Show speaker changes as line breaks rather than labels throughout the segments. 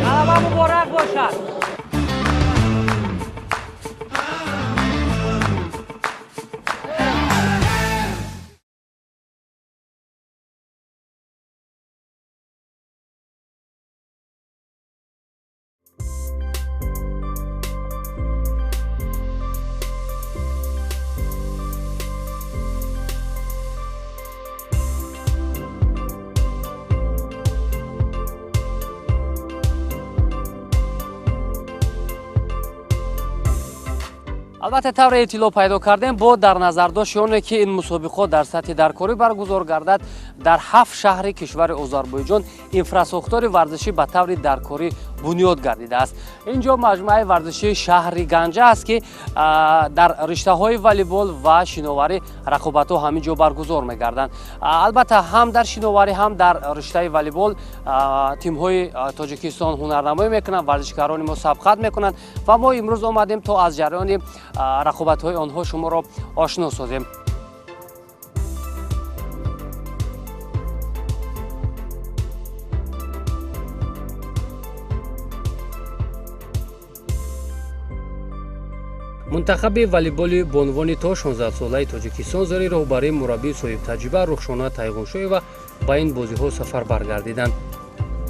Ғалаба муборак бошад! Албатта, тавре иттилоъ пайдо кардем, бо дар назардошти оне ки ин мусобиқот дар сатҳи даркорӣ баргузор гардад, дар ҳафт шаҳри кишвари Озарбойҷон инфрасохтори варзишӣ ба таври даркорӣ бунёд гардидааст. Ин ҷо маҷмӯаи варзишии шаҳри Ганҷа аст, ки дар риштаҳои волейбол ва шиноварӣ рақобатҳо ҳамин ҷо баргузор мегарданд. Албатта, ҳам дар шиноварӣ, ҳам дар риштаи волейбол тимҳои Тоҷикистон ҳунарнамоӣ мекунанд, варзишгарони мо сабқат мекунанд ва мо имрӯз омадем, то аз ҷараёни рақобатҳои онҳо шуморо ошно созем. Мунтахаби волейболи бонувони то 16-солаи Тоҷикистон зери роҳбарии мураббии соҳибтаҷриба Рухшона Тайғуншоева ба ин бозиҳо сафар баргардиданд.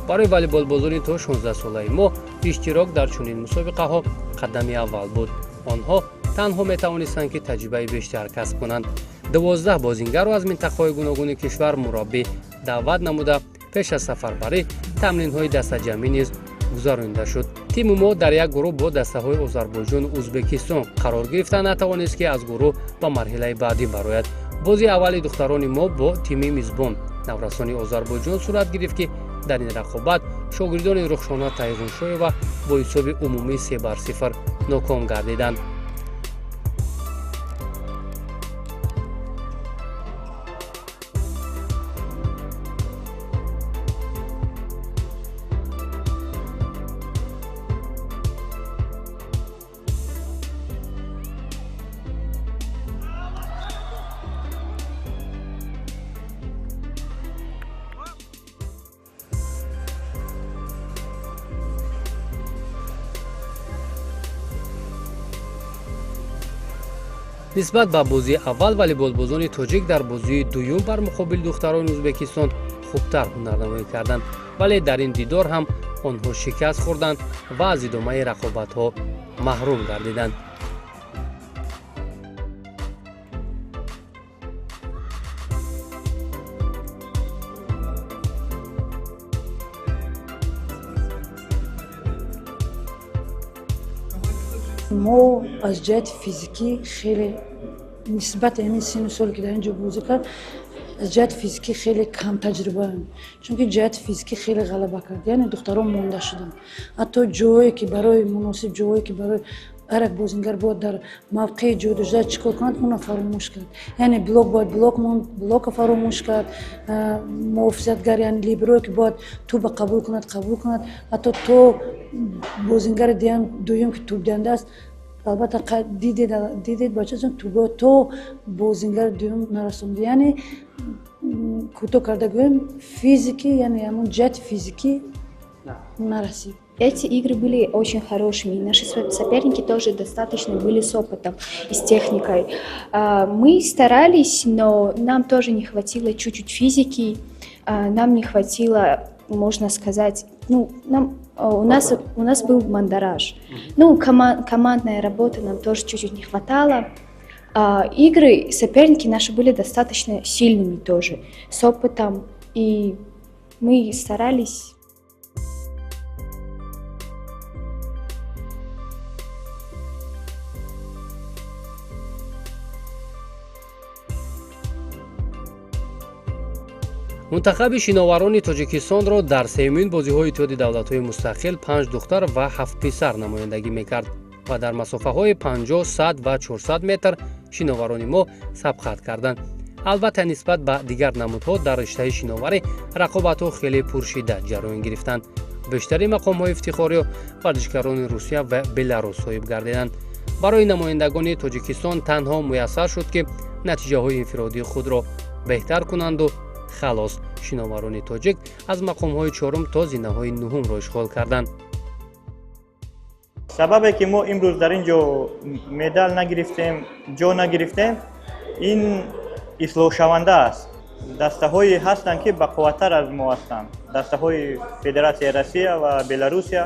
Барои волейболбозони то 16-солаи мо иштирок дар чунин мусобиқаҳо қадами аввал буд. Онҳо танҳо метавонистанд, ки таҷрибаи бештар касб кунанд. 12 бозингарро аз минтақаҳои гуногуни кишвар мураббӣ даъват намуда, пеш аз сафарбарӣ тамринҳои дастаҷамъӣ низ гузаронида шуд. Тими мо дар як гурӯҳ бо дастаҳои Озарбойҷону Ӯзбекистон қарор гирифта, натавонист, ки аз гурӯҳ ба марҳилаи баъдӣ барояд. Бозии аввали духтарони мо бо тими мизбон, наврасони Озарбойҷон, сурат гирифт, ки дар ин рақобат шогирдони Рухшона Тайғуншоева бо ҳисоби умумии 3-0 ноком гардиданд. Нисбат ба бозии аввал волейболбозони тоҷик дар бозии дуюм бар муқобили духтарони Ӯзбекистон хубтар ҳунарнамоӣ карданд, вале дар ин дидор ҳам онҳо шикаст хӯрданд ва аз идомаи рақобатҳо маҳрум гардиданд.
Мо аз ҷиҳати физикӣ хеле, нисбати ҳамин синну соле, ки дар ин ҷо бозӣ кард, аз ҷиҳати физикӣ хеле кам таҷрибаем, чунки ҷиҳати физикӣ хеле ғалаба кард, яъне духтарон монда шуданд. Ҳатто ҷое ки барои муносиб, ҷое ки барои ҳар як бозингар бояд дар мавқеи ҷойдошта чӣ кор кунад, онро фаромӯш кард. Яъне блок бояд блок монд, блока фаромӯш кард, муҳофизатгар, яъне либерое, ки бояд тӯба қабул кунад, қабул кунад, ҳатто то бозингари дуюм, ки тӯбдиҳанда аст. Албатта, дидед, бачаҷон, тӯба то бозингари дуюм нарасонд. Яъне кӯтоҳ карда гӯем, физикӣ, яъне ҳамон ҷиҳати физикӣ нарасид.
Эти игры были очень хорошими. Наши соперники тоже достаточно были с опытом и с техникой. Мы старались, но нам тоже не хватило чуть-чуть физики, нам не хватило, можно сказать, ну, нам, у нас был мандраж. Ну, командная работа нам тоже чуть-чуть не хватало. Игры соперники наши были достаточно сильными тоже, с опытом, и мы старались.
Мунтахаби шиноварони Тоҷикистонро дар сеюмин бозиҳои Иттиҳоди Давлатҳои Мустақил панҷ духтар ва ҳафт писар намояндагӣ мекард. Ва дар масофаҳои 50, 100 ва 400 метр шиноварони мо сабқат карданд. Албатта, нисбат ба дигар намудҳо дар риштаи шиноварӣ рақобатҳо хеле пуршиддат ҷараён гирифтанд. Бештари мақомҳои ифтихориро варзишгарони Русия ва Беларус соҳиб гардиданд. Барои намояндагони Тоҷикистон танҳо муяссар шуд, ки натиҷаҳои инфиродии худро беҳтар кунанду халос. Шиноварони тоҷик аз мақомҳои чорум то зинаҳои нуҳумро ишғол карданд.
Сабабе ки мо имрӯз дар ин ҷо медал нагирифтем, ҷо нагирифтем, ин ислоҳшаванда аст. Дастаҳое ҳастанд, ки бақувваттар аз мо ҳастанд, дастаҳои Федератсияи Россия ва Беларусия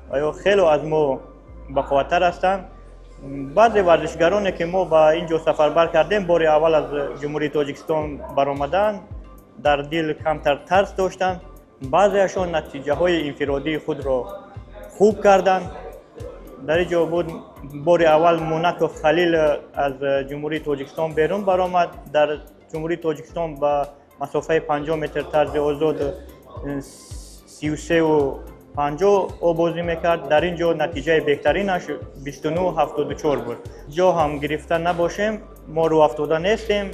ва ё хело аз мо бақувваттар ҳастанд. Баъзе варзишгароне, ки мо ба ин ҷо сафарбар кардем, бори аввал аз Ҷумҳурии Тоҷикистон баромаданд, дар дил камтар тарс доштанд. Баъзеашон натиҷаҳои инфиродии худро хуб карданд. Дар ин ҷо буд бори аввал Мунаков Халил аз Ҷумҳурии Тоҷикистон берун баромад. Дар Ҷумҳурии Тоҷикистон ба масофаи 50 метр тарзи озод 33,50 обозӣ мекард. Дар ин ҷо натиҷаи беҳтаринаш 29,74 буд. Ҷо ҳам гирифта набошем, мо рӯафтода нестем.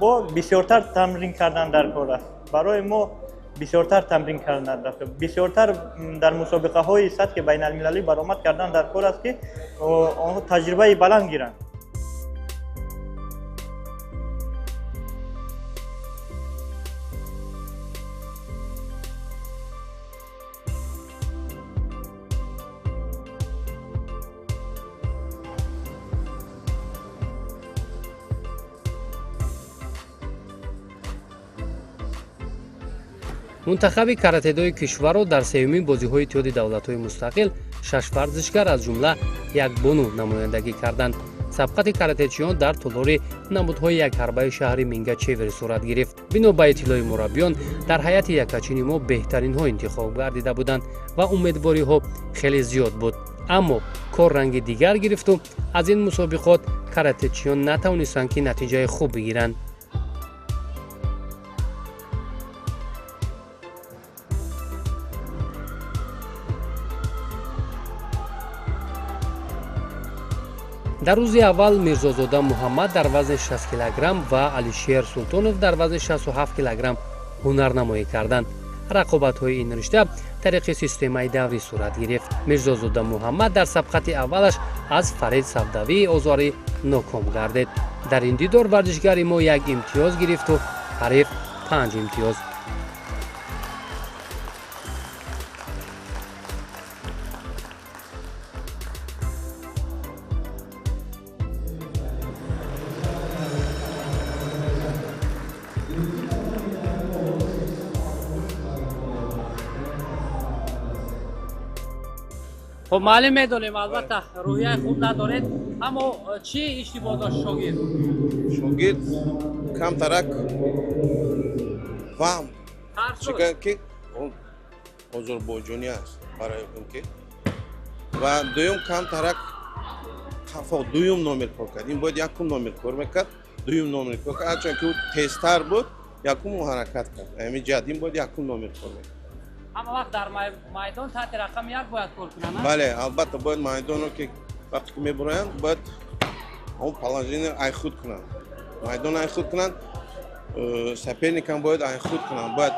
Бо бисёртар тамрин кардан дар кор аст. Барои мо бисёртар тамрин кардан дар кор, бисёртар дар мусобиқаҳои сатҳи байналмилалӣ баромад кардан дар кор аст, ки онҳо таҷрибаи баланд гиранд.
Мунтахаби каратедои кишварро дар сеюмин бозиҳои Иттиҳоди Давлатҳои Мустақил шаш варзишгар, аз ҷумла як бону, намояндагӣ карданд. Сабқати каратечиён дар толори намудҳои якҳарбаи шаҳри Мингачевир сурат гирифт. Бино ба иттилои мураббиён, дар ҳайати якачини мо беҳтаринҳо интихоб гардида буданд ва умедвориҳо хеле зиёд буд. Аммо кор ранги дигар гирифту аз ин мусобиқот каратечиён натавонистанд, ки натиҷаи хуб бигиранд. Дар рӯзи аввал Мирзозода Муҳаммад дар вазни 60 килограмм ва Алишер Султонов дар вазни 67 килограмм ҳунарнамоӣ карданд. Рақобатҳои ин ришта тариқи системаи даврӣ сурат гирифт. Мирзозода Муҳаммад дар сабқати аввалаш аз Фарид Савдавии озорӣ ноком гардид. Дар ин дидор варзишгари мо як имтиёз гирифту ҳариф панҷ имтиёз. Хуб, маълум медонем, албатта, рӯҳияи хуб надоред, аммо чӣ иштибоҳ дошт шогирд?
Шогирд камтарак фаҳм чӣ ки озарбойҷонӣ аст барои он ки ва дуюм камтарак қафо дуюм номер кор кард. Ин бояд якум номер кор мекард, дуюм номер кор кард. Ҳарчанд ки ӯ тезтар буд, якум ӯ ҳаракат кард. Ҳамин ҷиҳат ин бояд якум номер кор мекард.
Ҳама вақт дар майдон таҳти рақами як бояд кор кунанд?
Бале, албатта, бояд майдонро ки вақте ки мебуроянд, бояд он положение айхуд кунанд, майдон айхуд кунанд, соперникам бояд айхуд кунанд, бояд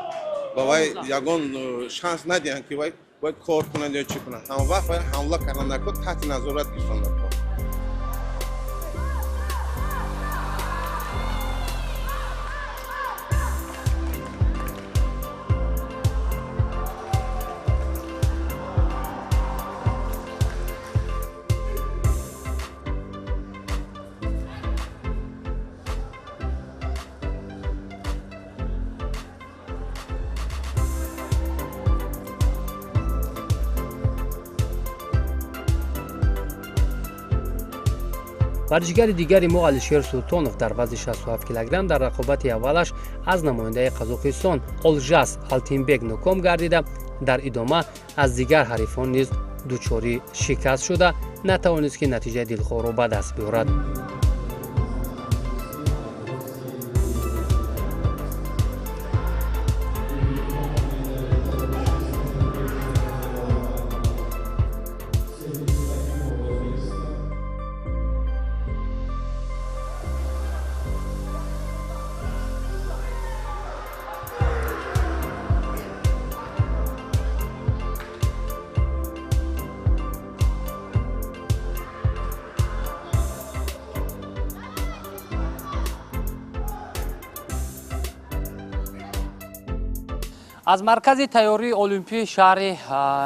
ба вай ягон шанс надиҳанд, ки вай бояд кор кунанд ё чӣ кунанд. Ҳама вақт бояд ҳамла кардан накор, таҳти назорат гирифтан накор.
Варзишгари дигари мо Алишер Султонов дар вазни 67 килограмм дар рақобати аввалаш аз намояндаи Қазоқистон Олжас Алтинбек ноком гардида, дар идома аз дигар ҳарифон низ дучори шикаст шуда, натавонист, ки натиҷаи дилхоҳро ба даст биёрад. Аз маркази тайёрии олимпии шаҳри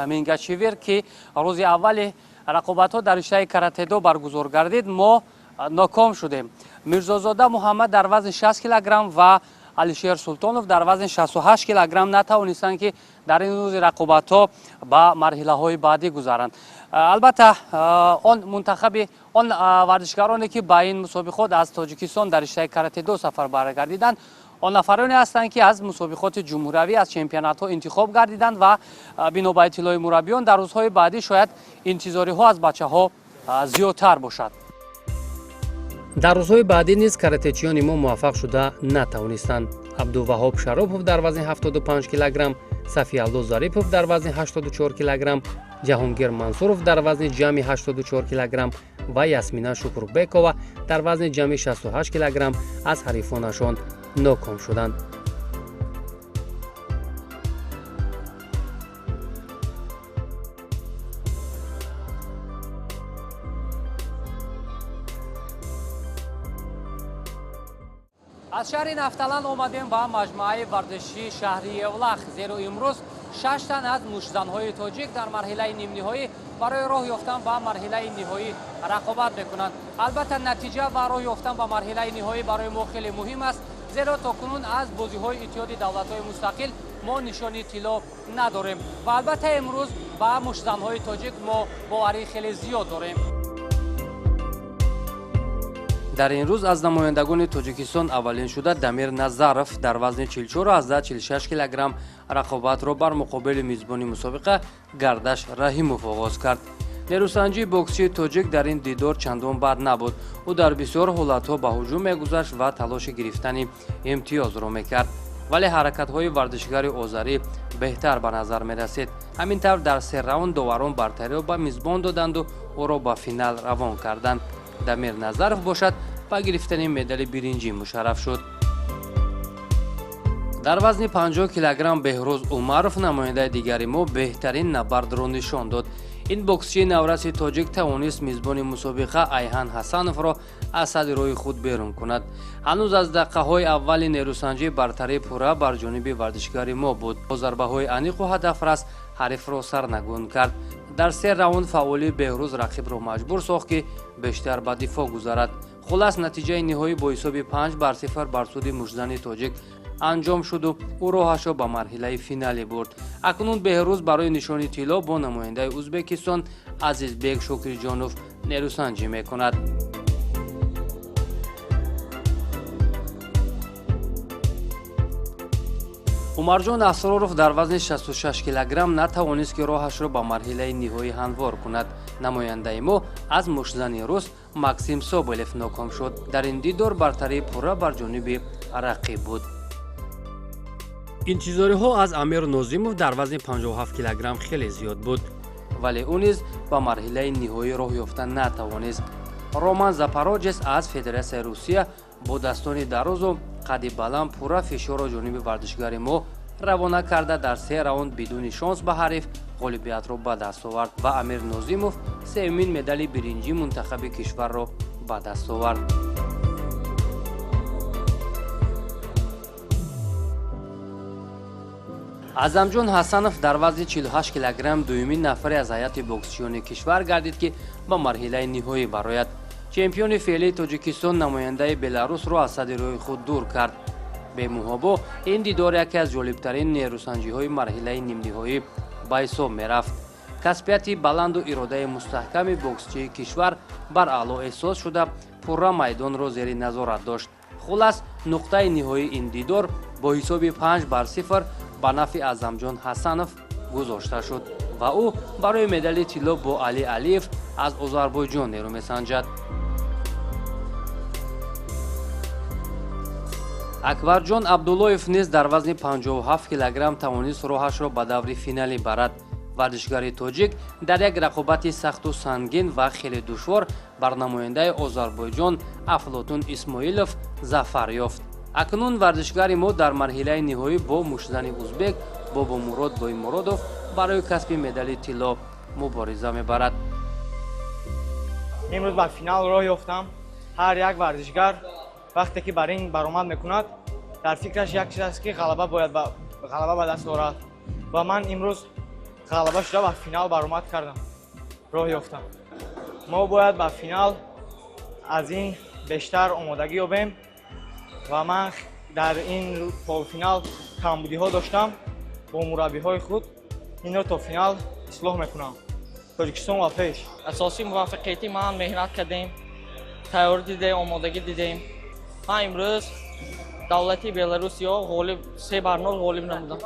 Мингачевир, ки рӯзи аввали рақобатҳо дар риштаи каратедо баргузор гардид, мо ноком шудем. Мирзозода Муҳаммад дар вазни 60 килограмм ва Алишер Султонов дар вазни 68 килограмм натавонистанд, ки дар ин рӯзи рақобатҳо ба марҳилаҳои баъдӣ гузаранд. Албатта, он мунтахаби он варзишгароне, ки ба ин мусобиқот аз Тоҷикистон дар риштаи каратедо сафар баргардиданд, он нафароне ҳастанд, ки аз мусобиқоти ҷумҳуриявӣ, аз чемпионатҳо интихоб гардиданд ва бино ба иттилои мураббиён, дар рӯзҳои баъдӣ шояд интизориҳо аз бачаҳо зиёдтар бошад. Дар рӯзҳои баъдӣ низ каратечиёни мо муваффақ шуда натавонистанд. Абдуваҳоб Шаропов дар вазни 75 килограмм, Сафиалло Зарипов дар вазни 84 килограмм, Ҷаҳонгир Мансуров дар вазни ҷамъи 84 килограмм ва Ясмина Шукурбекова дар вазни ҷамъи 68 килограмм аз ҳарифонашон ноком шуданд. Аз шаҳри Нафталан омадем ба маҷмӯаи варзишии шаҳри Евлах, зеро имрӯз 6 тан аз муштзанҳои тоҷик дар марҳилаи нимниҳоӣ барои роҳ ёфтан ба марҳилаи ниҳоӣ рақобат мекунанд. Албатта, натиҷа ва роҳ ёфтан ба марҳилаи ниҳоӣ барои мо хеле муҳим аст, зеро то кунун аз бозиҳои Иттиҳоди давлатҳои мустақил мо нишони тилло надорем ва албатта имрӯз ба муштзанҳои тоҷик мо боварии хеле зиёд дорем. Дар ин рӯз аз намояндагони Тоҷикистон аввалин шуда Дамир Назаров дар вазни 44,46 килограмм рақобатро бар муқобили мизбони мусобиқа Гардаш Раҳимов оғоз кард. Нерӯсанҷии боксчии тоҷик дар ин дидор чандон бад набуд. Ӯ дар бисёр ҳолатҳо ба ҳуҷум мегузашт ва талоши гирифтани имтиёзро мекард, вале ҳаракатҳои варзишгари озарӣ беҳтар ба назар мерасид. Ҳамин тавр, дар се раунд доварон бартариро ба мизбон доданду ӯро ба финал равон карданд. Дамир Назаров бошад, ба гирифтани медали биринҷӣ мушарраф шуд. Дар вазни 50 килограмм Беҳрӯз Умаров, намояндаи дигари мо, беҳтарин набардро нишон дод. Ин боксчии навраси тоҷик тавонист мизбони мусобиқа Айҳан Ҳасановро аз садди роҳи худ берун кунад. Ҳанӯз аз дақиқаҳои аввали нерӯсанҷӣ бартарии пурра бар ҷониби варзишгари мо буд. Бо зарбаҳои аниқу ҳадафрас ҳарифро сарнагун кард. Дар се раунд фаъолии Беҳрӯз рақибро маҷбур сохт, ки бештар ба дифоъ гузарад. Хулас, натиҷаи ниҳоӣ бо ҳисоби 5-0 бар суди муштзани тоҷик анҷом шуду ӯ роҳашро ба марҳилаи финалӣ бурд. Акнун Беҳрӯз барои нишони тилло бо намояндаи Ӯзбекистон Азизбек Шукриҷонов нерӯсанҷӣ мекунад. Умарҷон Асроров дар вазни 66 килограмм натавонист, ки роҳашро ба марҳилаи ниҳоӣ ҳамвор кунад. Намояндаи мо аз муштзани рус Максим Соболев ноком шуд. Дар ин дидор бартарии пурра бар ҷониби рақиб буд. Интизориҳо аз Амир Нозимов дар вазни 57 килограмм хеле зиёд буд, вале ӯ низ ба марҳилаи ниҳоӣ роҳ ёфта натавонист. Роман Запорожес аз Федератсияи Русия бо дастони дарозу қадди баланд пурра фишорро ҷониби варзишгари мо равона карда, дар се раунд бидуни шонс ба ҳариф ғолибиятро ба даст овард ва Амир Нозимов сеюмин медали биринҷии мунтахаби кишварро ба даст овард. Азамҷон Ҳасанов дар вазни 48 килограмм дуюмин нафаре аз ҳайати боксчиёни кишвар гардид, ки ба марҳилаи ниҳоӣ барояд. Чемпиони феълии Тоҷикистон намояндаи Беларусро аз садди роҳи худ дур кард. Бемуҳобо, ин дидор яке аз ҷолибтарин нерӯсанҷиҳои марҳилаи нимниҳоӣ ба ҳисоб мерафт. Касбияти баланду иродаи мустаҳками боксчии кишвар бар аъло эҳсос шуда, пурра майдонро зери назорат дошт. Хулас, нуқтаи ниҳоии ин дидор бо ҳисоби 5-0 ба нафъи Азамҷон Ҳасанов гузошта шуд ва ӯ барои медали тилло бо Али Алиев аз Озарбойҷон нерӯ месанҷад. Акбарҷон Абдуллоев низ дар вазни 57 килограмм тавонист роҳашро ба даври финалӣ барад. Варзишгари тоҷик дар як рақобати сахту сангин ва хеле душвор бар намояндаи Озарбойҷон Афлотун Исмоилов зафар ёфт. Акнун варзишгари мо дар марҳилаи ниҳоӣ бо муштзани узбек Бобомурод Боймуродов барои касби медали тилло мубориза мебарад.
Имрӯз ба финал роҳ ёфтам. Ҳар як варзишгар вақте ки бар ин баромад мекунад, дар фикраш як чиз аст, ки ғалаба бояд ба
Ғалаба ба даст орад ва ман имрӯз ғалаба шуда ба финал баромад кардам, роҳ ёфтам. Мо бояд ба финал аз ин бештар омодагӣ ёбем ва ман дар ин полуфинал камбудиҳо доштам, бо мураббиҳои худ инро то финал ислоҳ мекунам. Тоҷикистон ва пеш.
Асосии муваффақияти ман меҳнат кардем, тайёрӣ дидем, омодагӣ дидем. Ман имрӯз давлати Беларусиё ғолиб 3-0 ғолиб намудам.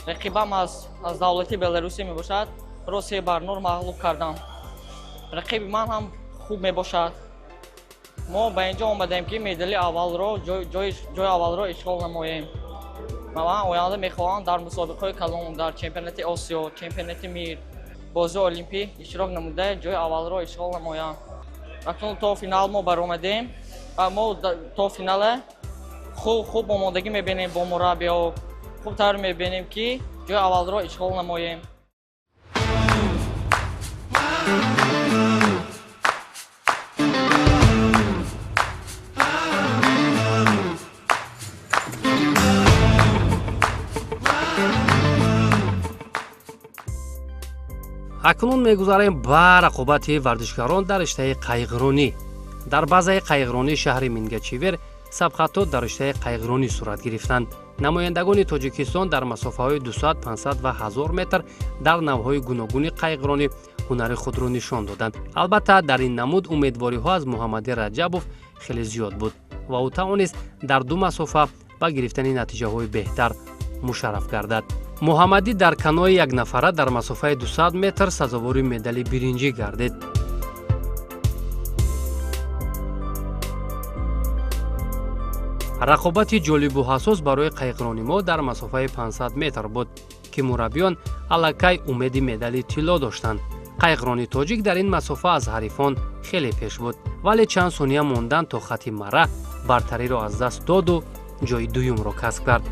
Рақибам аз давлати Беларусия мебошад, ро 3-0 мағлуб кардам. Рақиби ман ҳам хуб мебошад. Мо ба инҷо омадем, ки медали аввалро, ҷои аввалро ишғол намоем. Ман оянда мехоҳам дар мусобиқаҳои калон, дар чемпионати Осиё, чемпионати мир, бозии Олимпӣ иштирок намуда, ҷои аввалро ишғол намоям. Акнун то финал мо баромадем ва мо то финала хуб омодагӣ мебинем бо мураббиҳо, хубтар мебинем, ки ҷои аввалро ишғол намоем.
Акнун мегузарем ба рақобати варзишгарон дар риштаи қайиқронӣ. Дар базаи қайиқронии шаҳри Мингачевер сабқатҳо дар риштаи қайиқронӣ сурат гирифтанд. Намояндагони Тоҷикистон дар масофаҳои 200, 500 ва 1000 метр дар навъҳои гуногуни қайиқронӣ ҳунари худро нишон доданд. Албатта, дар ин намуд умедвориҳо аз Муҳаммади Раҷабов хеле зиёд буд ва ӯ тавонист дар ду масофа ба гирифтани натиҷаҳои беҳтар мушарраф гардад. Муҳаммадӣ дар канои якнафара дар масофаи 200 метр сазовори медали биринҷӣ гардид. Рақобати ҷолибу ҳассос барои қайиқрони мо дар масофаи 500 метр буд, ки мураббиён аллакай умеди медали тилло доштанд. Қайиқрони тоҷик дар ин масофа аз ҳарифон хеле пеш буд, вале чанд сония мондан то хати мара бартариро аз даст доду ҷои дуюмро касб кард.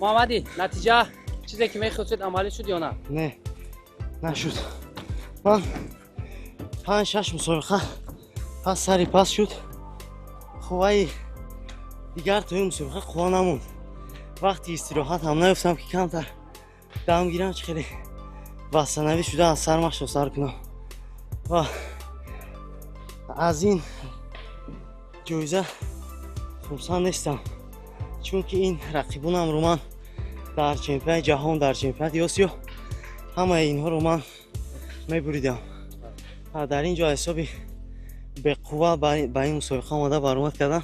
Муҳаммадӣ, натиҷа чизе ки мехостед амалӣ шуд ё на?
Не, нашуд. Ман 5-6 мусобиқа пас сари пас шуд. Қувваи дигар то ин мусобиқа қувва намонд. Вақти истироҳат ҳам наёфтам, ки камтар дам гирам, чи хеле вастанавӣ шуда аз сар машқро сар кунам. Ва аз ин ҷоиза хурсанд нестам, чунки ин рақибонамро ман дар чемпионати ҷаҳон, дар чемпионати Осиё ҳамаи инҳоро ман мебуридам. Дар ин ҷо ҳисоби беқувва ба ин мусобиқа омада баромад кардам,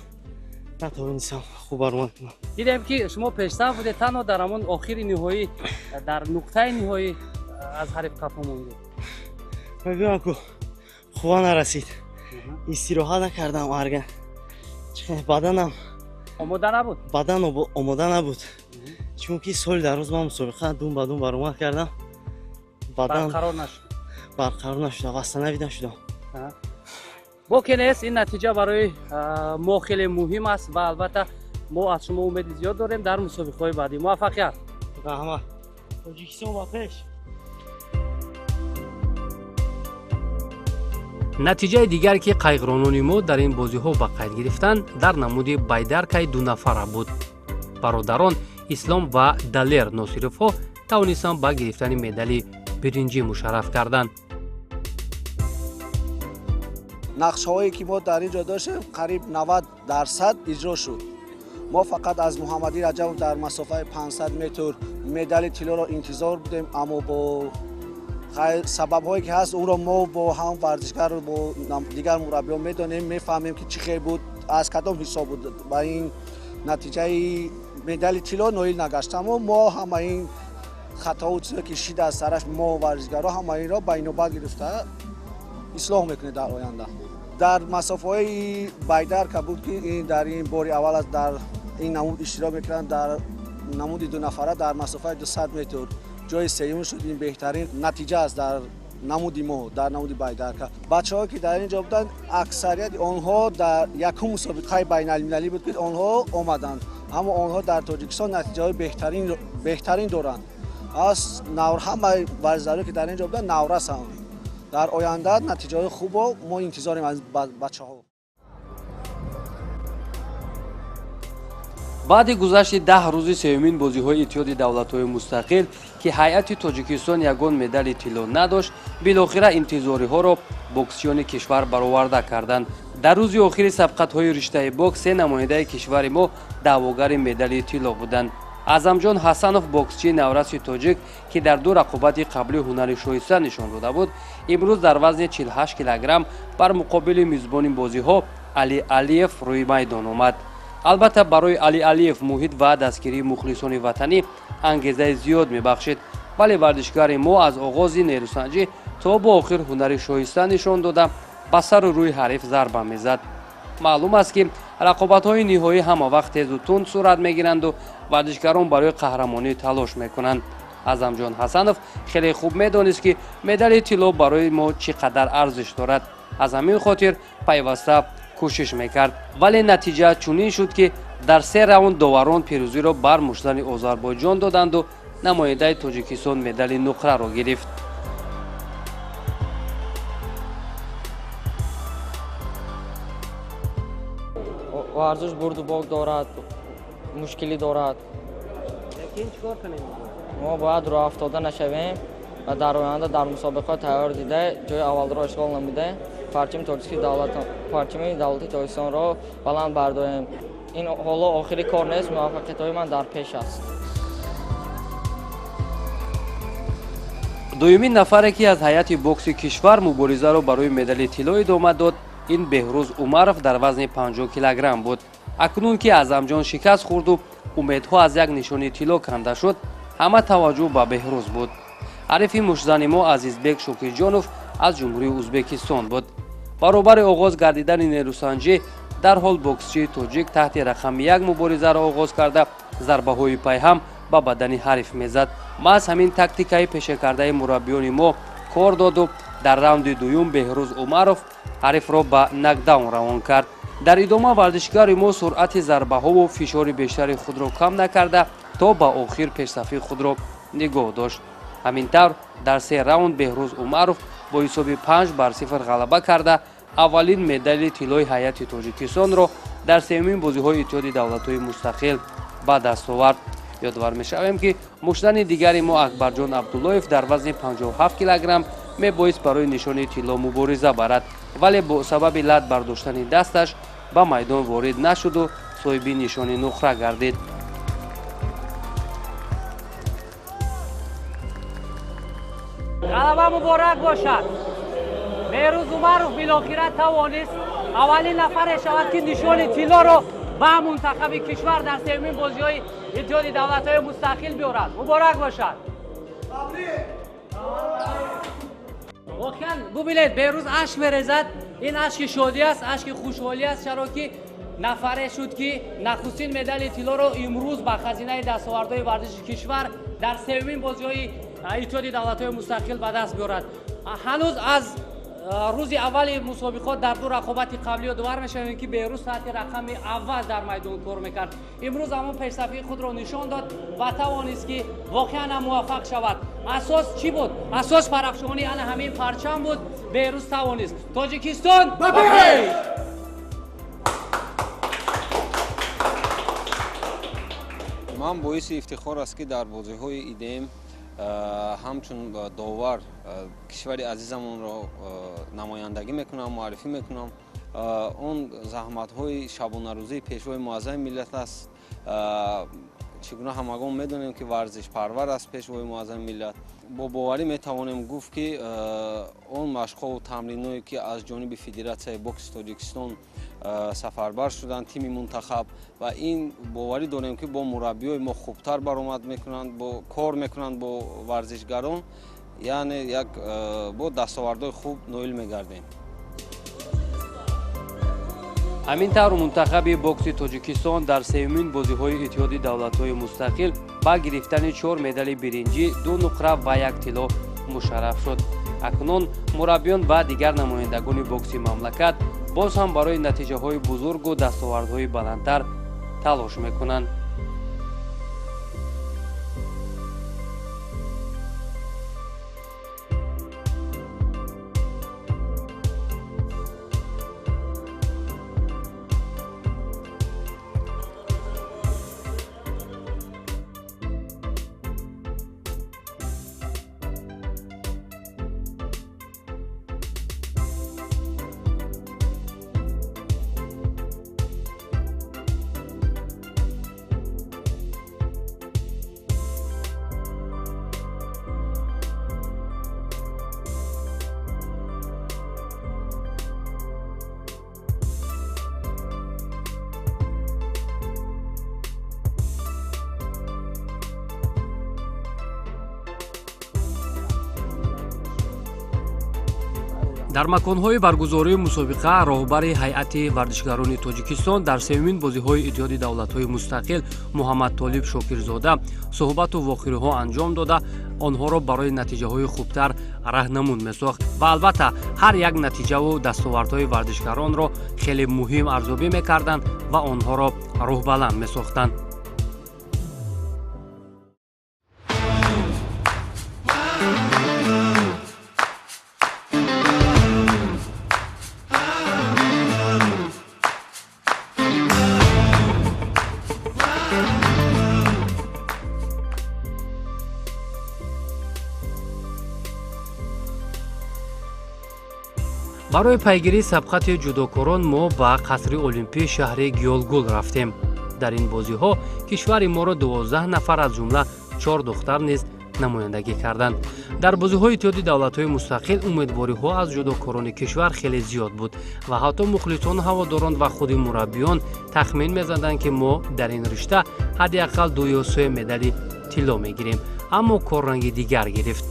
натавонистам хуб баромад кунам.
Дидем, ки шумо пешсаф будед, танҳо дар ҳамон охири ниҳоӣ, дар нуқтаи ниҳоӣ аз ҳариф қафо мондед.
Мегӯям, ку қувва нарасид, истироҳат накардам, арга баданам
омода набуд.
Бадан омода набуд, чунки соли дароз ман мусобиқа дум ба дум баромад кардам, бадан барқарор нашуда, вастанавӣ нашудам.
Боке нест, ин натиҷа барои мо хеле муҳим аст ва албатта мо аз шумо умеди зиёд дорем дар мусобиқаҳои баъдӣ. Муваффақият!
Раҳмат. Тоҷикистон ба пеш!
Натиҷаи дигар, ки қайиқронони мо дар ин бозиҳо ба қайд гирифтанд, дар намуди байдаркаи дунафара буд. Бародарон Ислом ва Далер Носировҳо тавонистанд ба гирифтани медали биринҷӣ мушарраф карданд.
Нақшаҳое ки мо дар ин ҷо доштем, қариб 90% иҷро шуд. Мо фақат аз Муҳаммадӣ Раҷабов дар масофаи 500 метр медали тиллоро интизор будем, аммо бо сабабҳое ки ҳаст, ӯро мо бо ҳам варзишгару бо дигар мураббиён медонем, мефаҳмем, ки чӣ хел буд, аз кадом ҳисоб буд ба ин натиҷаи медали тилло ноил нагашт. Аммо мо ҳама ин хатоу чизе ки шид аз сараш, мо варзишгарҳо ҳама инро ба инобат гирифта ислоҳ мекунем дар оянда. Дар масофаҳои байдарка буд, ки ин дар ин бори аввал аст дар ин намуд иштирок мекунанд, дар намуди дунафара дар масофаи 200 метр ҷои сеюм шуд. Ин беҳтарин натиҷа аст дар намуди мо, дар намуди байдарка. Бачаҳое ки дар ин ҷо буданд, аксарияти онҳо дар якум мусобиқаи байналмилалӣ буд, ки онҳо омаданд, аммо онҳо дар Тоҷикистон натиҷаҳои беҳтарин доранд. Аз ҳамаи варзишгароне ки дар ин ҷо буданд, наврасанд. Дар оянда натиҷаҳои хубо мо интизорем аз бачаҳо.
Баъди гузашти 10 рӯзи сеюмин бозиҳои Иттиҳоди давлатҳои мустақил, ки ҳайати Тоҷикистон ягон медали тилло надошт, билохира интизориҳоро боксчиёни кишвар бароварда карданд. Дар рӯзи охири сабқатҳои риштаи бокс се намояндаи кишвари мо даъвогари медали тилло буданд. Аъзамҷон Ҳасанов, боксчии навраси тоҷик, ки дар ду рақобати қаблӣ ҳунари шоиста нишон дода буд, имрӯз дар вазни 48 килограмм бар муқобили мизбони бозиҳо Али Алиев рӯи майдон омад. Албатта, барои Али Алиев муҳит ва дастгирии мухлисони ватанӣ ангезаи зиёд мебахшид, вале варзишгари мо аз оғози нерӯсанҷӣ то бо охир ҳунари шоиста нишон дода, ба сару рӯи ҳариф зарба мезад. Маълум аст, ки рақобатҳои ниҳоӣ ҳама вақт тезу тунд сурат мегиранду варзишгарон барои қаҳрамонӣ талош мекунанд. Аъзамҷон Ҳасанов хеле хуб медонист, ки медали тилло барои мо чӣ қадар арзиш дорад. Аз ҳамин хотир пайваста кӯшиш мекард, вале натиҷа чунин шуд, ки дар се раунд доварон пирӯзиро бар муштзани Озарбойҷон доданду намояндаи Тоҷикистон медали нуқраро гирифт.
Варзиш бурду бок дорад, мушкилӣ дорад.
Лекин чӣ кор кунем?
Мо бояд роҳафтода нашавем ва дар оянда дар мусобиқаҳо тайёр дида, ҷои аввалро ишғол намуда, парчами давлати Тоҷикистонро баланд бардорем. Ин ҳоло охири кор нест, муваффақиятҳои ман дар пеш аст.
Дуюмин нафаре, ки аз ҳайати бокси кишвар муборизаро барои медали тилло идома дод, ин Беҳрӯз Умаров дар вазни 50 килограмм буд. Акнун ки Аъзамҷон шикаст хӯрду умедҳо аз як нишони тилло канда шуд, ҳама таваҷҷӯҳ ба Беҳрӯз буд. Ҳарифи муштзани мо Азизбек Шокирҷонов аз Ҷумҳурии Ӯзбекистон буд. Баробари оғоз гардидани нерӯсанҷӣ, дарҳол боксчии тоҷик таҳти рақами як муборизаро оғоз карда, зарбаҳои пайҳам ба бадани ҳариф мезад. Маҳз ҳамин тактикаи пешакардаи мураббиёни мо кор доду дар раунди дуюм Беҳрӯз Умаров ҳарифро ба нокдаун равон кард. Дар идома варзишгари мо суръати зарбаҳову фишори бештари худро кам накарда, то ба охир пешсафии худро нигоҳ дошт. Ҳамин тавр, дар се раунд Беҳрӯз Умаров бо ҳисоби 5-0 ғалаба карда, аввалин медали тиллои ҳайати Тоҷикистонро дар сеюмин бозиҳои Иттиҳоди давлатҳои мустақил ба даст овард. Ёдовар мешавем, ки муштзани дигари мо Акбарҷон Абдуллоев дар вазни 57 килограмм мебоист барои нишони тилло мубориза барад, вале бо сабаби лат бардоштани дасташ ба майдон ворид нашуду соҳиби нишони нуқра гардид. Ғалаба муборак бошад! Беҳрӯз Умаров билохира тавонист аввалин нафаре шавад, ки нишони тиллоро ба мунтахаби кишвар дар сеюмин бозиҳои Иттиҳоди давлатҳои мустақил биёрад. Муборак бошад! Воқеан, бубинед, Беҳрӯз ашк мерезад. Ин ашки шодӣ аст, ашки хушҳолӣ аст, чаро ки нафаре шуд, ки нахустин медали тиллоро имрӯз ба хазинаи дастовардҳои варзиши кишвар дар сеюмин бозиҳои Иттиҳоди давлатҳои мустақил ба даст биёрад. Ҳанӯз аз рӯзи аввали мусобиқот дар ду рақобати қаблӣ ёдовар мешавем, ки Беҳрӯз таҳти рақами аввал дар майдон кор мекард. Имрӯз ҳамон пешсафии худро нишон дод ва тавонист, ки воқеан ҳам муваффақ шавад. Асос чӣ буд? Асос парафшонии ана ҳамин парчам буд. Беҳрӯз тавонист. Тоҷикистон ба пеш!
Ман боиси ифтихор аст, ки дар бозиҳои ИДМ ҳамчун довар кишвари азизамонро намояндагӣ мекунам, муаррифӣ мекунам. Он заҳматҳои шабонарӯзии пешвои муаззами миллат аст. Чӣ гуна ҳамагон медонем, ки варзишпарвар аст пешвои муаззами миллат. Бо боварӣ метавонем гуфт, ки он машқҳову тамринҳое, ки аз ҷониби Федератсияи бокси Тоҷикистон сафарбар шуданд тими мунтахаб, ва ин боварӣ дорем, ки бо мураббиёи мо хубтар баромад мекунанд, бо кор мекунанд бо варзишгарон, яъне як бо дастовардҳои хуб ноил мегардем.
Ҳамин тавр, мунтахаби бокси Тоҷикистон дар сеюмин бозиҳои Иттиҳоди давлатҳои мустақил ба гирифтани 4 медали биринҷӣ, 2 нуқра ва 1 тилло мушарраф шуд. Акнун мураббиён ва дигар намояндагони бокси мамлакат боз ҳам барои натиҷаҳои бузургу дастовардҳои баландтар талош мекунанд. Дар маконҳои баргузории мусобиқа роҳбари ҳайати варзишгарони Тоҷикистон дар сеюмин бозиҳои Иттиҳоди давлатҳои мустақил Муҳаммадтолиб Шокирзода суҳбату вохӯриҳо анҷом дода, онҳоро барои натиҷаҳои хубтар раҳнамун месохт ва албатта ҳар як натиҷаву дастовардҳои варзишгаронро хеле муҳим арзёбӣ мекарданд ва онҳоро рӯҳбаланд месохтанд. Барои пайгирии сабқати ҷудокорон мо ба қасри олимпии шаҳри Гиёлгул рафтем. Дар ин бозиҳо кишвари моро 12 нафар, аз ҷумла 4 духтар низ намояндагӣ карданд. Дар бозиҳои Иттиҳоди давлатҳои мустақил умедвориҳо аз ҷудокорони кишвар хеле зиёд буд ва ҳатто мухлисон, ҳаводорон ва худи мураббиён тахмин мезаданд, ки мо дар ин ришта ҳадди ақал 2 ё 3 медали тилло мегирем, аммо кор ранги дигар гирифт.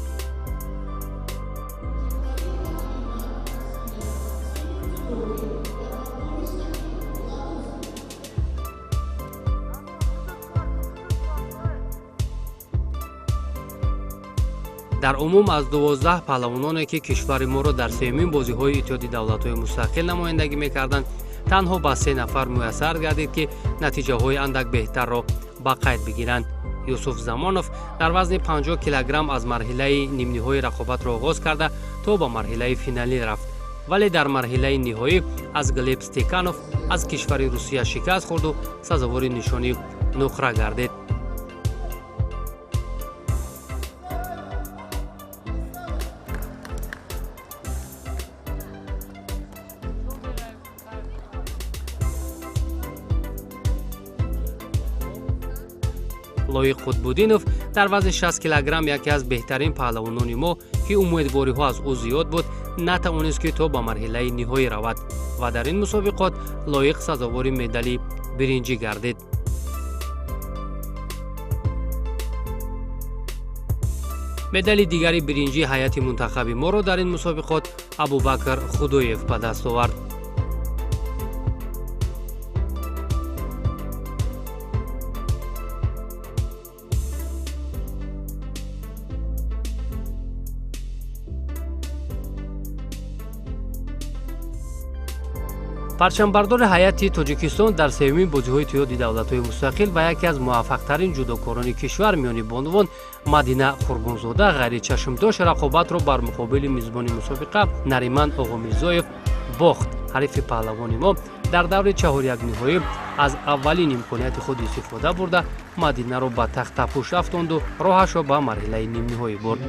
Дар умум аз 12 паҳлавононе, ки кишвари моро дар сеюмин бозиҳои Иттиҳоди давлатҳои мустақил намояндагӣ мекарданд, танҳо ба 3 нафар муяссар гардид, ки натиҷаҳои андак беҳтарро ба қайд бигиранд. Юсуф Замонов дар вазни 50 килограмм аз марҳилаи нимниҳои рақобатро оғоз карда то ба марҳилаи финалӣ рафт, вале дар марҳилаи ниҳоӣ аз Глеб Стеканов аз кишвари Русия шикаст хӯрду сазовори нишони нуқра гардид. Лоиқ Қутбуддинов дар вазни 60 килограмм яке аз беҳтарин паҳлавонони мо, ки умедвориҳо аз ӯ зиёд буд, натавонист, ки то ба марҳилаи ниҳоӣ равад ва дар ин мусобиқот Лоиқ сазовори медали биринҷӣ гардид. Медали дигари биринҷии ҳайати мунтахаби моро дар ин мусобиқот Абубакр Худоев ба даст овард. Парчамбардори ҳайати Тоҷикистон дар сеюмин бозиҳои Иттиҳоди давлатҳои мустақил ва яке аз муваффақтарин ҷудокорони кишвар миёни бонувон Мадина Қурбонзода ғайричашмдошт рақобатро бар муқобили мизбони мусобиқа Нариман Оғомирзоев бохт. Ҳарифи паҳлавони мо дар даври чаҳорякниҳоӣ аз аввалин имконияти худ истифода бурда, Мадинаро ба тахтапӯш афтонду роҳашро ба марҳилаи нимниҳоӣ бурд.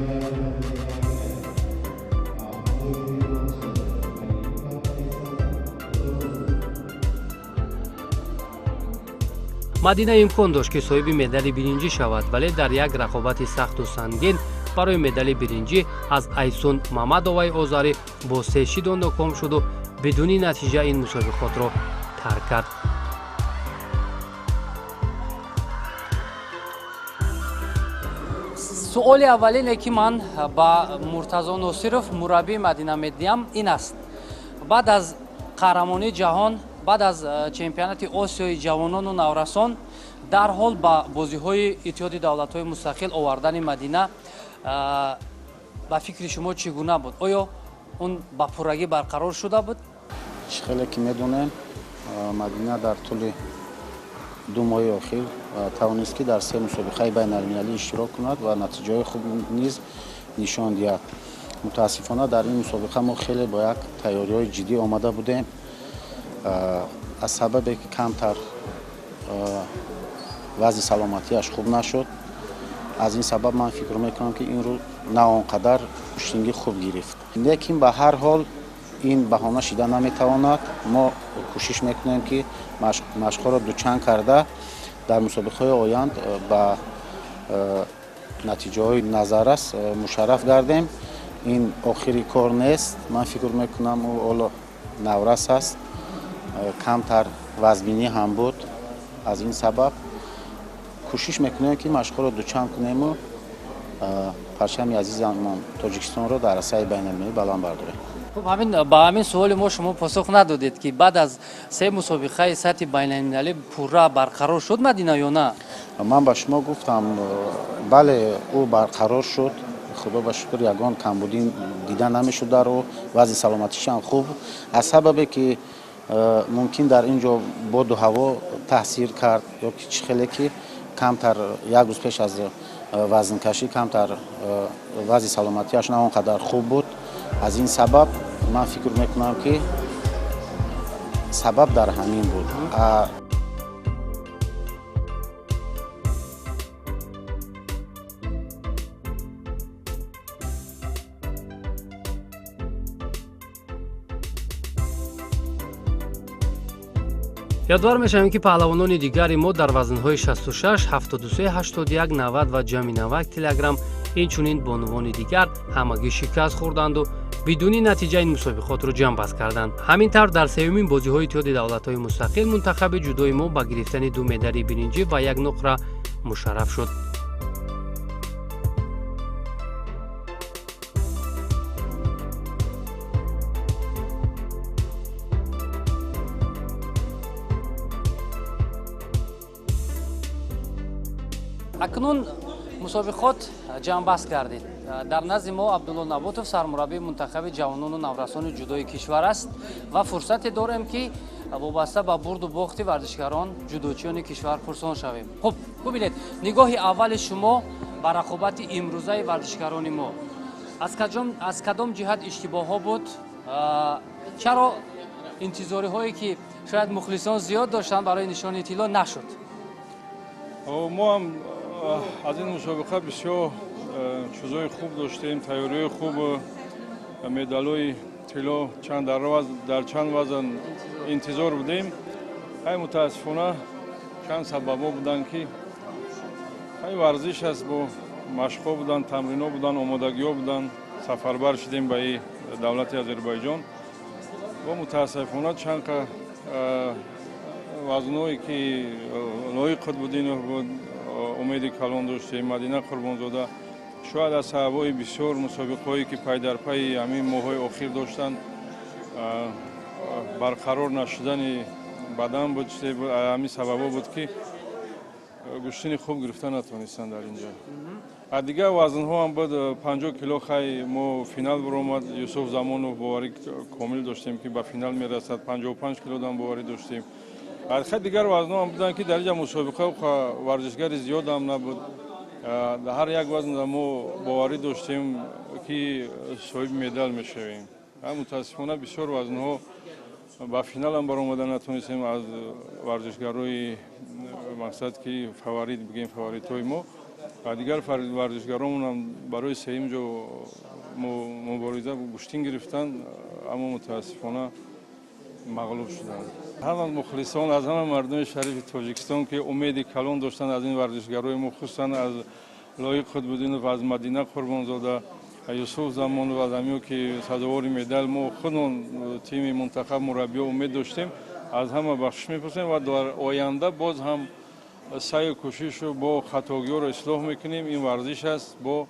Мадина имкон дошт, ки соҳиби медали биринҷӣ шавад, вале дар як рақобати сахту сангин барои медали биринҷӣ аз Айсун Мамадоваи озарӣ бо 3 шидо ноком шуду бидуни натиҷа ин мусобиқотро тарк кард. Суоли аввалине, ки ман ба Муртазо Носиров, мураббии Мадина, медиҳам, ин аст: баъд аз қаҳрамонии ҷаҳон Баъд аз чемпионати Осиёи ҷавонону наврасон дарҳол ба бозиҳои Иттиҳоди давлатҳои мустақил овардани Мадина ба фикри шумо чӣ гуна буд? Оё он ба пуррагӣ барқарор шуда буд?
Чӣ хеле ки медонем, Мадина дар тӯли 2 моҳи охир тавонист, ки дар 3 мусобиқаи байналмилалӣ иштирок кунад ва натиҷаҳои хуб низ нишон диҳад. Мутаассифона, дар ин мусобиқа мо хеле бо як тайёриҳои ҷиддӣ омада будем. Аз сабабе ки камтар вазъи саломатиаш хуб нашуд, аз ин сабаб ман фикр мекунам, ки ин рӯз на он қадар гӯштингӣ хуб гирифт. Лекин ба ҳар ҳол ин баҳона шида наметавонад. Мо кӯшиш мекунем, ки машқҳоро дучанд карда, дар мусобиқаҳои оянд ба натиҷаҳои назаррас мушарраф гардем. Ин охири кор нест. Ман фикр мекунам, ӯ ҳоло наврас аст, камтар вазбинӣ ҳам буд. Аз ин сабаб кӯшиш мекунем, ки машқҳоро дучанд кунему парчами азизамон Тоҷикистонро дар арсаи байналмилалӣ баланд бардорем.
Хуб, ҳамин ба ҳамин суоли мо шумо посух надодед, ки баъд аз се мусобиқаи сатҳи байналмилалӣ пурра барқарор шуд Мадина ё на?
Ман ба шумо гуфтам, бале, ӯ барқарор шуд. Худо ба шукр, ягон камбудӣ дида намешуд дар ӯ. Вазъи саломатишам хуб. Аз сабабе ки мумкин дар ин ҷо боду ҳаво таъсир кард ё ки чӣ хеле ки камтар як рӯз пеш аз вазнкашӣ камтар вазъи саломатиаш на он қадар хуб буд. Аз ин сабаб ман фикр мекунам, ки сабаб дар ҳамин буд.
Ёдвор мешавем, ки паҳлавонони дигари мо дар вазнҳои 66, 73, 81, 90 ва ҷамъи 90 килограмм, инчунин бонувони дигар ҳамагӣ шикаст хӯрданду бидуни натиҷа ин мусобиқотро ҷамъбаст карданд. Ҳамин тавр, дар сеюмин бозиҳои Иттиҳоди давлатҳои мустақил мунтахаби ҷудои мо ба гирифтани 2 медали биринҷӣ ва 1 нуқра мушарраф шуд. Акнун мусобиқот ҷамъбаст гардид. Дар назди мо Абдулло Наботов, сармураббии мунтахаби ҷавонону наврасони ҷудои кишвар аст ва фурсате дорем, ки вобаста ба бурду бохти варзишгарон, ҷудочиёни кишвар пурсон шавем. Хуб, бубинед, нигоҳи аввали шумо ба рақобати имрӯзаи варзишгарони мо аз кадом ҷиҳат иштибоҳҳо буд? Чаро интизориҳое, ки шояд мухлисон зиёд доштанд барои нишони тилло, нашуд?
Мо ҳам аз ин мусобиқа бисёр чизҳои хуб доштем, тайёриҳои хуб, медалҳои тилло дар чанд вазн интизор будем. Ҳай, мутаассифона, чанд сабабҳо буданд, ки ҳай, варзиш аст, бо машқҳо буданд, тамринҳо буданд, омодагиҳо буданд. Сафарбар шудем ба и давлати Озарбойҷон ва мутаассифона чанд вазнҳое, ки лоиқ Қутбуддинов буд, умеди калон доштем, Мадина Қурбонзода, шояд аз сабабҳои бисёр мусобиқаҳое, ки пай дар пайи ҳамин моҳҳои охир доштанд, барқарор нашудани бадан буд, ҳамин сабабҳо буд, ки гӯштини хуб гирифта натавонистанд дар ин ҷо. А дигар вазнҳо ҳам буд, 50 кило хай мо финал баромад Юсуф Замонов, боварӣ комил доштем, ки ба финал мерасад. 55 килодам боварӣ доштем. Хай, дигар вазнҳо ҳам буданд, ки дар инҷа мусобиқа варзишгари зиёдам набуд. Дар ҳар як вазн мо боварӣ доштем, ки соҳиби медал мешавем. Мутаассифона, бисёр вазнҳо ба финалам баромада натонистем аз варзишгарои, мақсад ки фаворит бигем, фаворитҳои мо ва дигар варзишгаронам барои сеюм ҷо мубориза гӯштин гирифтанд, аммо мутаассифона мағлуб шуданд. Ҳама мухлисон, аз ҳама мардуми шарифи Тоҷикистон, ки умеди калон доштанд аз ин варзишгарои мо, хусусан аз Лоиқ Қутбуддинов, аз Мадина Қурбонзода, Юсуф Замонов, аз ҳамиё, ки сазовори медал, мо худмон тими мунтахаб, мураббиё умед доштем, аз ҳама бахшиш мепурсем ва дар оянда боз ҳам саъю кӯшишу бо хатогиҳоро ислоҳ мекунем. Ин варзиш аст. Бо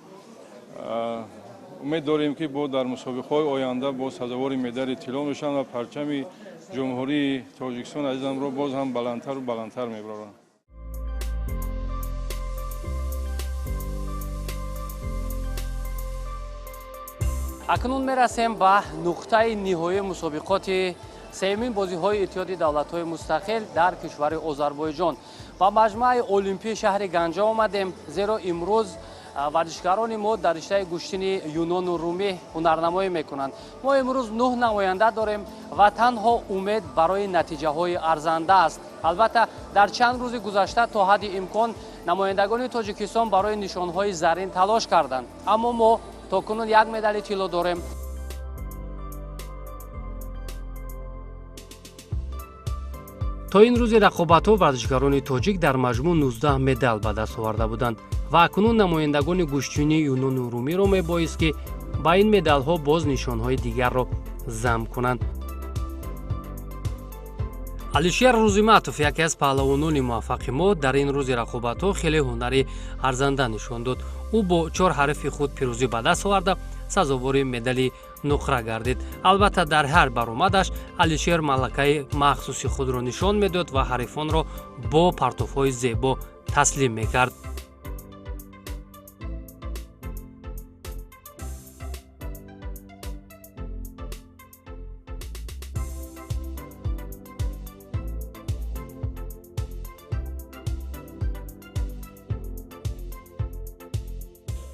умед дорем, ки бо дар мусобиқаҳои оянда бо сазовори медали тилло мешаванд ва парчами Ҷумҳурии Тоҷикистон азизамро боз ҳам баландтару баландтар мебарорам.
Акнун мерасем ба нуқтаи ниҳоии мусобиқоти сеюмин бозиҳои Иттиҳоди давлатҳои мустақил дар кишвари Озарбойҷон. Ба маҷмӯаи олимпии шаҳри Ганҷа омадем, зеро имрӯз варзишгарони мо дар риштаи гӯштини юнону румӣ ҳунарнамоӣ мекунанд. Мо имрӯз 9 намоянда дорем ва танҳо умед барои натиҷаҳои арзанда аст. Албатта, дар чанд рӯзи гузашта то ҳадди имкон намояндагони Тоҷикистон барои нишонҳои зарин талош карданд, аммо мо то кунун як медали тилло дорем. То ин рӯзи рақобатҳо варзишгарони тоҷик дар маҷмӯъ 19 медал ба даст оварда буданд ва акнун намояндагони гӯштини юнону румиро мебоист, ки ба ин медалҳо боз нишонҳои дигарро зам кунанд. Алишер Рӯзиматов, яке аз паҳлавонони муваффақи мо, дар ин рӯзи рақобатҳо хеле ҳунари арзанда нишон дод. Ӯ бо 4 ҳарифи худ пирӯзӣ ба даст оварда, сазовори медали нуқра гардид. Албатта, дар ҳар баромадаш Алишер малакаи махсуси худро нишон медод ва ҳарифонро бо партофҳои зебо таслим мекард.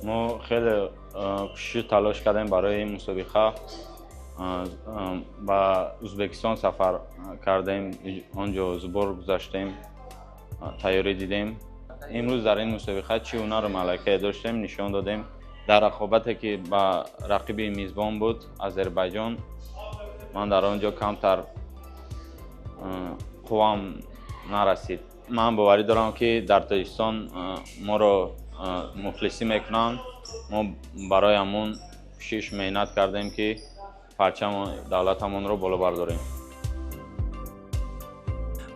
Мо хеле кӯшишу талош кардем барои ин мусобиқа. Ба Ӯзбекистон сафар кардем, он ҷо сбор гузаштем, тайёрӣ дидем. Имрӯз дар ин мусобиқа чӣ ҳунару малакае доштем нишон додем. Дар рақобате ки ба рақиби мизбон буд Озарбойҷон, ман дар он ҷо камтар қуввам нарасид. Ман боварӣ дорам, ки дар Тоҷикистон моро мухлисӣ мекунанд. Мо барои ҳамон кӯшиш меҳнат кардем, ки парчами давлатамонро боло бардорем.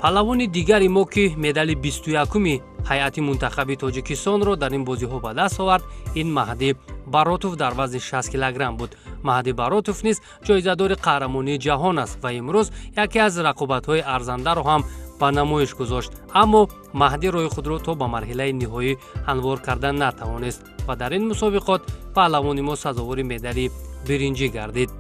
Паҳлавони дигари мо, ки медали 21-уми ҳайати мунтахаби Тоҷикистонро дар ин бозиҳо ба даст овард, ин Маҳдӣ Баротов дар вазни 60 килограмм буд. Маҳдӣ Баротов низ ҷоизадори қаҳрамонии ҷаҳон аст ва имрӯз яке аз рақобатҳои арзандаро ҳам ба намоиш гузошт, аммо Маҳдӣ роҳи худро то ба марҳилаи ниҳоӣ ҳамвор карда натавонист ва дар ин мусобиқот паҳлавони мо сазовори медали биринҷӣ гардид.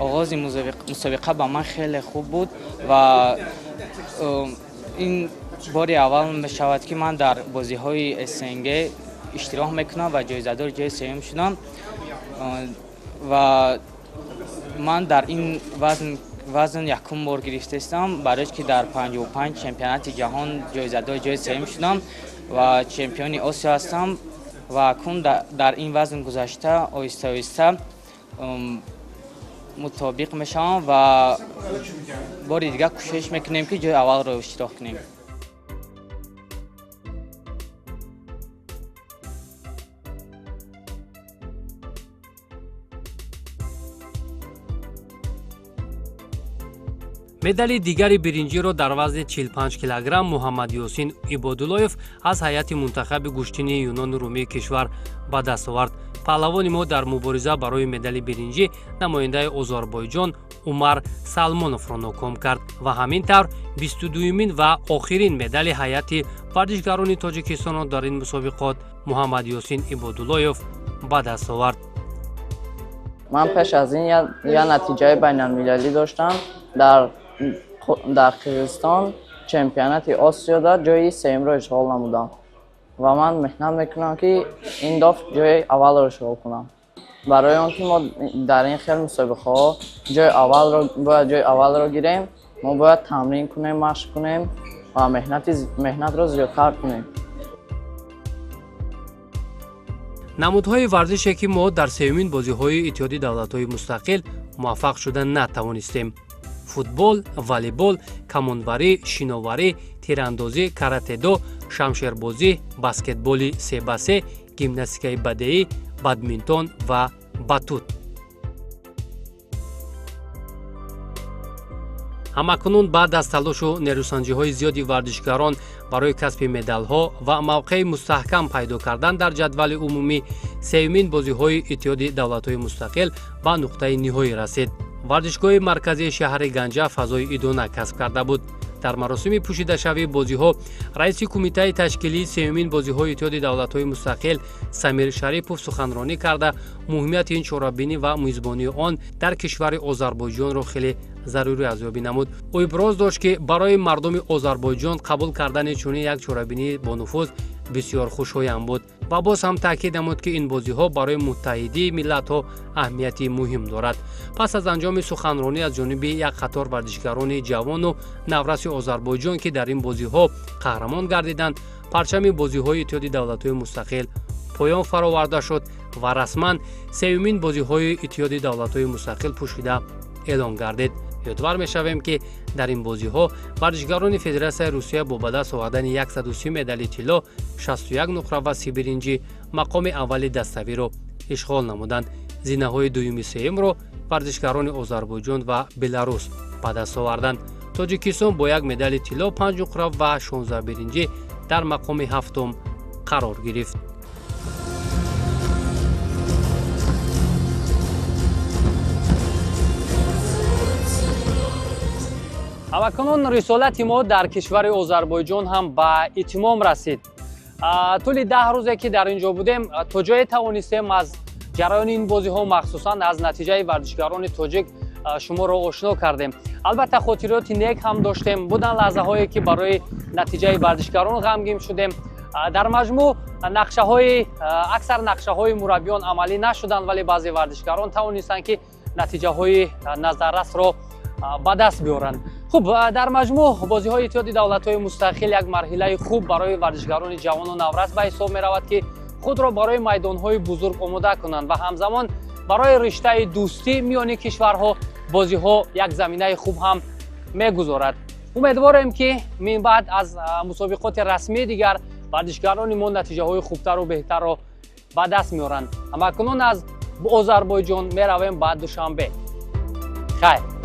Оғози мусобиқа ба ман хеле хуб буд ва ин бори аввал мешавад, ки ман дар бозиҳои СНГ иштирок мекунам ва ҷоизадори ҷои сеюм шудам. Ва ман дар ин вазн якум бор гирифтаистам, барои ки дар 55 чемпионати ҷаҳон ҷоизадори ҷои сеюм шудам ва чемпиони Осиё ҳастам ва акнун дар ин вазн гузашта оҳиста оҳиста мутобиқ мешавам ва бори дигар кӯшиш мекунем, ки ҷои аввалро иштирок кунем.
Медали дигари биринҷиро дар вазни 45 килограмм Муҳаммад Ёсин Ибодуллоев аз ҳайати мунтахаби гӯштини юнону румии кишвар ба даст овард. Паҳлавони мо дар мубориза барои медали биринҷӣ намояндаи Озарбойҷон Умар Салмоновро ноком кард ва ҳамин тавр 22-юмин ва охирин медали ҳайати варзишгарони Тоҷикистонро дар ин мусобиқот Муҳаммад Ёсин Ибодуллоев ба даст овард.
Ман пеш аз ин як натиҷаи байналмилалӣ доштам. Дар Қирғизистон чемпионати Осиёда ҷои сеюмро ишғол намудам ва ман меҳнат мекунам, ки ин дафъ ҷои аввалро ишғол кунам. Барои он ки мо дар ин хел мусобиқаҳо бояд ҷои аввалро гирем, мо бояд тамрин кунем, машқ кунем ва меҳнатро зиёдтар кунем.
Намудҳои варзише, ки мо дар сеюмин бозиҳои Иттиҳоди давлатҳои мустақил муваффақ шуда натавонистем: футбол, волейбол, камонварӣ, шиноварӣ, тирандозӣ, каратедо, шамшербозӣ, баскетболи 3 ба 3, гимнастикаи бадеӣ, бадминтон ва батут. Ҳамакунун баъд аз талошу нерӯсанҷиҳои зиёди варзишгарон Барои касби медалҳо ва мавқеи мустаҳкам пайдо кардан дар ҷадвали умумӣ сеюмин бозиҳои Иттиҳоди давлатҳои мустақил ба нуқтаи ниҳоӣ расид. Варзишгоҳи марказии шаҳри Ганҷа фазои идона касб карда буд. Дар маросими пӯшидашавии бозиҳо раиси кумитаи ташкилии сеюмин бозиҳои Иттиҳоди давлатҳои мустақил Самир Шарипов суханронӣ карда, муҳимияти ин чорабинӣ ва мизбонии он дар кишвари Озарбойҷонро хеле зарурӣ арзёбӣ намуд. Ӯ иброз дошт, ки барои мардуми Озарбойҷон қабул кардани чунин як чорабинии бонуфуз бисёр хушоянд буд ва боз ҳам таъкид намуд, ки ин бозиҳо барои муттаҳидии миллатҳо аҳамияти муҳим дорад. Пас аз анҷоми суханронӣ аз ҷониби як қатор варзишгарони ҷавону навраси Озарбойҷон, ки дар ин бозиҳо қаҳрамон гардиданд, парчами бозиҳои Иттиҳоди давлатҳои мустақил поён фароварда шуд ва расман сеюмин бозиҳои Иттиҳоди давлатҳои мустақил пӯшида эълон гардид. Ёдвар мешавем, ки дар ин бозиҳо варзишгарони Федератсияи Русия бо ба даст овардани 130 медали тилло, 61 нуқра ва 30 биринҷӣ мақоми аввали даставиро ишғол намуданд. Зинаҳои дуюми сеюмро варзишгарони Озарбойҷон ва Беларус ба даст оварданд. Тоҷикистон бо як медали тилло, 5 нуқра ва 16 биринҷӣ дар мақоми ҳафтум қарор гирифт. Ҳамакунун рисолати мо дар кишвари Озарбойҷон ҳам ба итмом расид. Тӯли 10 рӯзе, ки дар ин ҷо будем, то ҷое тавонистем аз ҷараёни ин бозиҳо, махсусан аз натиҷаи варзишгарони тоҷик шуморо ошно кардем. Албатта, хотироти нек ҳам доштем, буданд лаҳзаҳое, ки барои натиҷаи варзишгарон ғамгин шудем. Дар маҷмӯъ аксар нақшаҳои мураббиён амалӣ нашуданд, вале баъзе варзишгарон тавонистанд, ки натиҷаҳои назаррасро ба даст биёранд. Хуб, дар маҷмӯъ бозиҳои Иттиҳоди давлатҳои мустақил як марҳилаи хуб барои варзишгарони ҷавону наврас ба ҳисоб меравад, ки худро барои майдонҳои бузург омода кунанд ва ҳамзамон барои риштаи дӯстӣ миёни кишварҳо бозиҳо як заминаи хуб ҳам мегузорад. Умедворем, ки минбаъд аз мусобиқоти расмии дигар варзишгарони мо натиҷаҳои хубтару беҳтарро ба даст меоранд. Ҳамакунун аз Озарбойҷон меравем ба Душанбе. Хайр.